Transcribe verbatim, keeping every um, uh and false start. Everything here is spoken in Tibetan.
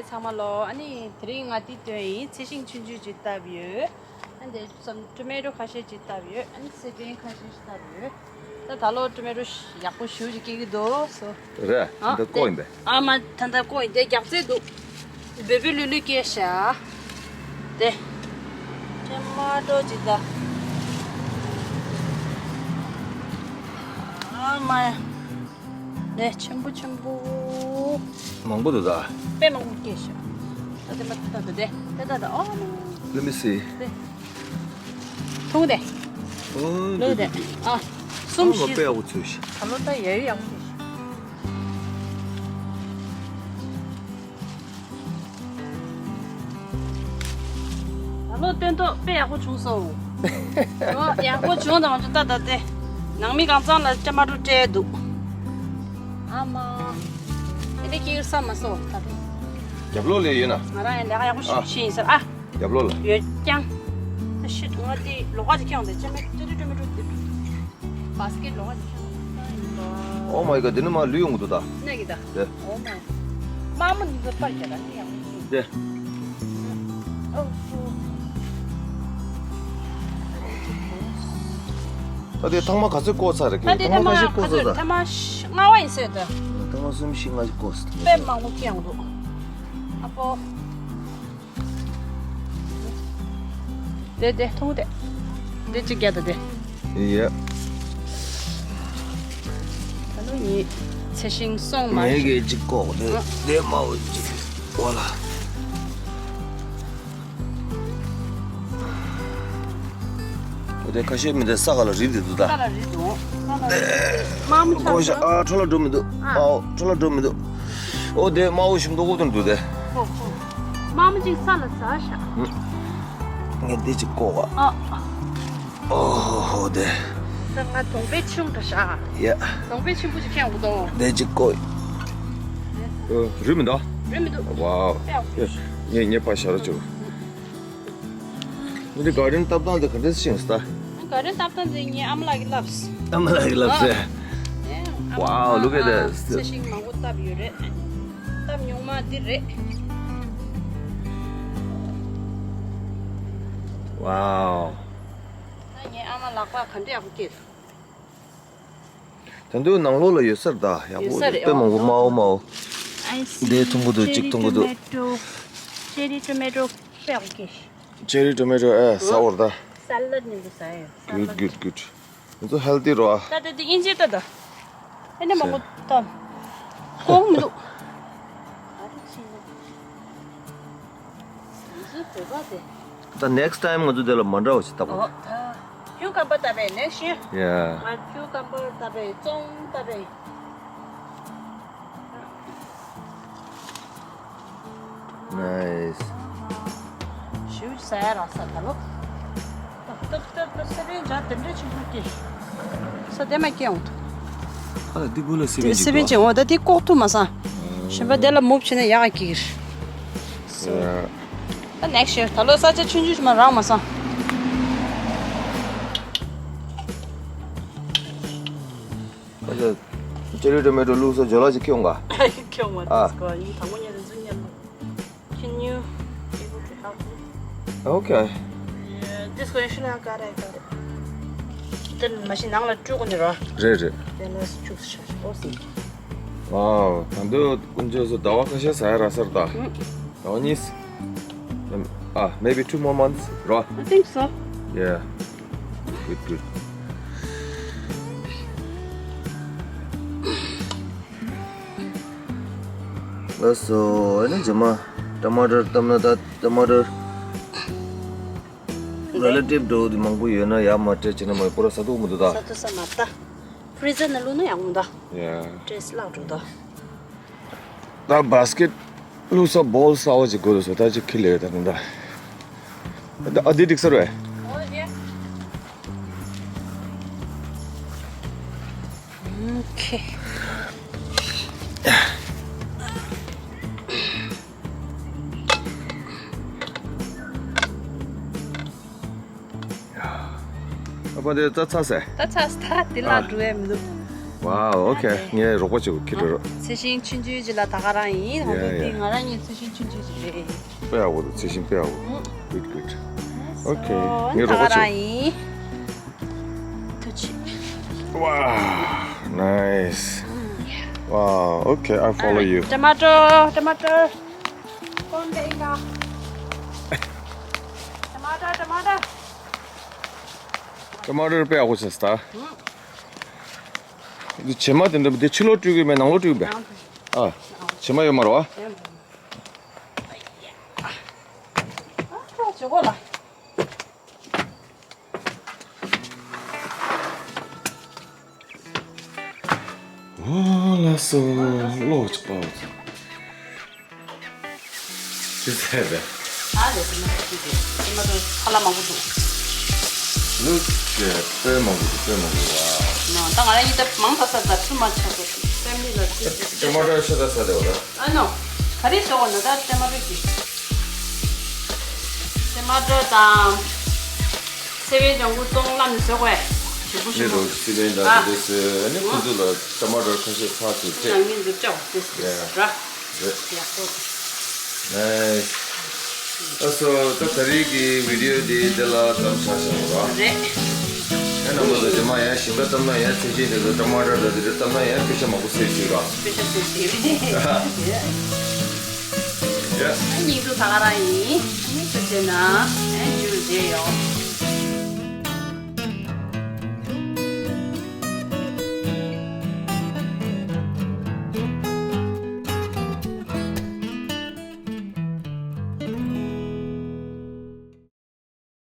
ཚང་མ་ལོ། ཨ་ནི་དེ་རིང་ང་འདི་སྟོན་ཡིན། ཚེ་ཤིང་ཆུང་ཆུང་ཅིག་བཏབ་ཡོད། ཨ་འདི་ཙམ་ཊོ་མེ་ཊོ་ཁ་ཤས་ཅིག་བཏབ་ཡོད། ཨ་ནི་སི་པིན་ཁ་ཤས་ཤིག་བཏབ་ཡོད། ད་ད་ལོ་ཊོ་མེ་ཊོ་ཡག་པོ་ཞེ་ཅིག་སྐྱེ་གི་འདུག་སོ། རེད། ཨ་འདི་བཀོག་ཡིན་པས། ཨ་མ་ད་ད་བཀོག་ཡིན། དེ་རྒྱག་རྩེ་འདུག་བེ་བེ་ལུས་ལུས་སྐྱེས་ཤག་དེ་ཊོ་མ་ཊོ་ཅིག་ད། ཨ་མ་ཡ། ལས་ཆེན་པོ་ཆེན་པོ། མང་པོ་འདུག་ད། དཔེ་མང་པོ་སྐྱེས་ཤག་ད་དེ་མ་ད་ད་དེ་དེ་ད་ད། ཨོ་མ། Let me see. དེ། ཐུང་དེ། ཨོ། ལོ་དེ། ཨ། གསུམ་བཞི། དཔེ་ཡག་པོ་ཚོས་ཤག་ད་ལོ་ད་ཡ་ཡ་ཡག་པོ་སྐྱེས་ཤག་ད་ལོ་སྟོན་ཐོག་དཔེ་ཡག་པོ་བྱུང་སོང་། ཨོ་ཡག་པོ་བྱུང་དང་བྱུང་ད་ད་དེ། ནང་མི་གང་ཚང་ལ་ཊོ་མ་ཊོ་སྤྲད་འདུག་ཨ་མ། དེ་འདྲ་སྐྱེ་ས་མ་སོང་ད་དེ། རྒྱབ་ལོགས་ལ་ཡོད་ན། ང་རང་ཡང་ལས་ཀ་ཡག་པོ་ཨ། ཞིག་ཤེས་ཡིན་ཟེར་ཨ། རྒྱབ་ལོགས་ལ། ཡོད་ཀྱང་། ད་ཤི་ང་དེ་ལོགས་ཀ་ཅིག་ཁྱེར་ཡོང་དེ་ཅི་མེད་ཅི་རི་ཊོ་མེ་ཊོ་དེ། བཱ་སི་ཀེཊ་ལོགས་ཀ་ཅིག་ཁྱེར་ཡོང་། Oh my god། དེ་ནི་མ་ལུས་ཡོང་གི་འདུག་ད། ནས་གི་ད། དེ། Oh my། དམར་མོ་འདི་ཚོ་པར་རྒྱག་ད་ནི་ཡང་། དེ། ཨོ་ཧོ། ད་དེ་ཐང་མ་ག་ཚོད་བཀོག་ཚར་རེད། ད་དེ་ཐང་མ་ཐང་མ་ག་ཚོད་བཀོག་ཚར་ད། ཐང་མ་ལྔ་པ་ཡིན་ཟེར་ད། ཐང་མ་གསུམ་བཞི་ལྔ་ཞིག་བཀོག་ཚར། དཔེ་མང་པོ་སྐྱེ་ཡོང་འདུག་ཨ་ཕོ། དེ་དེ་ཐུང་དེ། དེ་གཅིག་རྒྱག་ད་དེ། ཡ། ད་ལོ་ངའི་ཚེ་ཤིང་སོང་མ་ངའི་གི་གཅིག་བཀོག་དེ། ཨ། དེ་དམར་པོ་གཅིག་བཀོག་ལ། འོ་དེ་ཁ་ཤས་མི་དེ་ས་ག་ལ་རིལ་དེ་འདུག་ད། ས་ལ་རིལ་འདུག་ས་ལ་རིལ། དམར་མོ་ཆགས་འགྲོ། ཨ་འཕྲོ་ལ་འགྲོ་མི་འདུག་ཨ། ཨའོ་འཕྲོ་ལ་འགྲོ་མི་འདུག་འོ་དེ་དམར་པོ་ཞིམ་མདོག་ཁུག་ཏུ་འདུག་དེ། ཧོ་ཧོ། དམར་མོ་གཅིག་ས་ལ་ཟག་ཤག་ངས་འདི་གཅིག་བཀོག་ཨ། ཨོ་ཧོ་ཧོ་དེ། ད་ང་གདོང་པའི་ཆུང་འདྲ་ཤག་ཡ། གདོང་པའི་ཆུང་པོ་ཅིག་ཁྱེར་ཡོང་གི་འདུག་དེ་གཅིག་བཀོག་ཨ། རུལ་མི་འདུག་རུལ་མི་འདུག་ཝའོ། ཡ། ངས་ངས་ཕར་བཞག་རོགས་བྱོས། འདི་ག་རིན་བཏབ་སྟངས་དེ་ག་འདྲས་ཤེས་ཡོང་ས། ག་རིན་བཏབ་སྟངས་དེ་ངའི་ཨ་མ་ལགས་ཀྱིས་བསླབས། ཨ་མ་ལགས་ཀྱིས་བསླབས་ཟེར། ཨ། Wow, look at this. ཚེ་ཤིང་མང་པོ་བཏབ་ཡོད་རེད། བཏབ་མྱོང་མ་འདི་རེད། Wow. ད་ངའི་ཨ་མ་ལག་པ་ག་འདྲས་ཡག་པོ་སྐྱེས། ད་དུང་ནང་ལོགས་ལ་ཡོད་ས་རེད་ད། ཡག་པོ་ཡོད་ས་རེད། དཔེ་མང་པོ་དམར་པོ་དམར་པོ། I see. འདི་ཐུང་པོ་འདུག་གཅིག་ཐུང་པོ་འདུག Cherry tomato. Cherry tomato དཔེ་ཡག་པོ་སྐྱེས། Cherry tomato ཨེ་ཟ་འོར་ད། སཱ་ལཌ་ནང་དུ་ཟ་ཡོད། Good, good, good. ང་ཚོ་ཧེལ་ཐི་རོ་ཨ། ད་ད་དེ་དབྱིན་ཇི་ད་ད། ཨེ་ནས་མང་པོ་ད། ཁོང་མི་འདུག་ད་next time ང་ཚོ་དེ་ལ་མ་འདྲ་བ་ཞིག་བཏབ་དགོས། ཨོ་ད། ཁྱུ་ཀམ་བར་བཏབ་པས་next year. Yeah. ང་ཁྱུ་ཀམ་བར་བཏབ་པས་ཙོང་བཏབ་པས། Nice. ཞིའུ་ཟ་ཡ་རག་ས་ད་ལོ། ད་ད་ད་ད་སེ་བན་ཇ་དེ་འདྲ་ཆེན་པོ་སྐྱེས། ས་དེ་མ་སྐྱེ་འོང་ཐུག་ཨ་ལ་འདི་གུ་ལ་སེ་བན་ཅིག་སེ་བན་ཅིག་འོ་ད་དེ་ལྐོག་ཐུག་མ་སང་། གཞན་པ་དེ་ལ་མུབ་བྱས་ན་ཡག་གི་རེད། ད་next year ད་ལོ་ས་ཆ་ཆུང་ཆུང་ཞིག་མ་རག་མ་སང་། ཨ་ཅེ་རི་ཊོ་མེ་ཊོ་བླུགས་ས་ཇོ་ལ་ཅིག་ཁྱོང་ག་ཁྱོང་བ། ཨ། དེ་སྐོར་ཡིན་དང་པོ་ཉལ་དུ་འཛུལ་ཉལ་ལ། Can you able to help me? Okay. Yeah, this question I got, I got it. དེ་མ་གཞི་ནང་ལ་བཅུག་གོ་ནི་རོ། རེད་རེད། དེ་ལ་བཅུག་ཤ་ཤ་ཨོ་སི། Wow, ད་དུང་དཀོན་མཆོག་གསུམ་ཟླ་བ་ཁ་ཤས་ཟ་ཡ་རག་ས་རེད་ད། ཟླ་བ་གཉིས། ཨ། Maybe two more months རོ། I think so. Yeah. Good, good. ལགས་སོ། ཨ་ནི་རྗེས་མ་ཊ་མ་ཊར་བཏབ་ན་ད་ཊ་མ་ཊར་རེ་ལེ་ཊིབ་འདྲ་བོ་དེ་མང་པོ་ཡོད་ན་ཡར་མར་སྤྲད་བྱས་ན་མ་པོ་ར་ཟ་ཐུབ་མི་འདུག་ད། ཟ་ཐུབ་ས་མ་རེད་ད། ཕི་རི་ཛར་ནང་བླུགས་ན་ཡག་མོ་ད། Yeah. ཊེ་སི་ཊི་བརླག་འགྲོ་ད། ད་བཱ་སི་ཀེཊ་བླུགས་ས་བོལ་གསར་བ་ཅིག་དགོས་འདུག་ཟེར་ད་ཅིག་ཁྱེར་སླེབས་ཡོད་ད་ད། ཨ་འདི་འགྲིག་ས་རེད། ཨོ་ཡེ། ཨོ་ཁེ། ཨ་ཕ་དེ་ད་ཚར་ཟེར། ད་ཚར་ད་དེ་ལ་འགྲོ་ཡ་མི་འདུག Wow, okay. ངས་རོགས་པ་བྱེད་དགོས་ཁྱེད་རང་། ཚེ་ཤིང་ཆུང་ཆུང་ཅིག་ལ་ད་ག་རང་ཡིན། ཧོ། Yeah, འདི yeah. ང་རང་གཉིས་ཚེ་ཤིང་ཆུང་ཆུང་ཅིག་རེད། དཔེ་ཡག་པོ་འདུག་ཚེ་ཤིང་དཔེ་ཡག་པོ། Good, good. Okay. ངས་ད་རོགས་པ་ག་བྱེད། རང་ཡིན། ཐུགས་རྗེ་ཆེ། Wow, nice. Wow, okay, I follow you. Tomato, tomato. Con de inga. Tomato, tomato. Tomato དཔེ་ཡག་པོ་བྱས་ད། འདི་བྱེ་མ་དེ་འདྲ་འདི་ཕྱི་ལོགས་སྤྲུལ་གི་མེད། ནང་ལོགས་སྤྲུལ་གི་མེད། ནང་དུ། ཨ། བྱེ་མ་ཡོད་མ་རེད་བ། ཨ། ཨ། ཇོ་གོ་ལ། འོ་ལགས་སོ། ལོ་ཅིག་པ། ཅི་ཟེར་བས། ཨ་ལས་ཟེར་ན་ཅི་རེད། ཅི་མ་གཏོགས་ཁ་ལག་མང་པོ་འདུག་ལུག་ཅེ་དཔེ་མང་པོ་འདུག་དཔེ་མང་པོ་འདུག་ཨ། ནོ། ད་ང་རང་གཉིས་ད་མང་ད་ས་ད་ཁྲུ་མ་ཆག་ས་ཕེ་མི་ལ་ཅི་ཅི་ཅི། ཊ་མ་ཊར་ཤ་ད་ས་དེ་བ་ད། ཨ་ནོ། ག་རེ་ཟེར་བ་ན་ད་ཊ་མ་ཊར་གྱི། ཊ་མ་ཊར་དང་། སེ་བན་ལྗང་གུ་གཏོང་ལམ་ནས་བཟོ་དགོས། ཞིམ་པོ་ཞིམ་པོ། ནི་རོ་སི་བན་དང་ཨ། དེ་ཚོ་ནི་ཁོ་ཚོ་ལ་ཊ་མ་ཊར་ཁ་ཤས་ཕར་ཚུར་ཐེབས། ཡང་ངེད་ཚོ་སྤྲད་དེ་ཡ། ར། རེད། ཡག་པོ། ནའིས། ཨ་སོ། ད་ད་རེས་ཀྱི་བི་ཌི་ཡོ་འདི་འདི་ལ་མཚམས་བཞག་བཞག་ར། རེད། ཨ་རྣམ་པ་ཚོ་རྗེས་མ་ཡང་ཞིམ་པ་བཏབ་ན་ཡང་ཚེ་ཤིང་དེ་ཚོ་ཊ་མ་ཊར་དང་དེ་འདྲ་བཏབ་ན་ཡང་པེ་ཤ་མང་པོ་བཟས་ཤིག་ར། པེ་ཤ་བཟས་ཤིག་རེད། ཡ། ཨ་ཉིན་དུ་ད་ག་རང་ཡིན། ཨ་ནི་ཚེ་ཆེ་ན་ཨ་འཇུ་རེ་ཡོང་།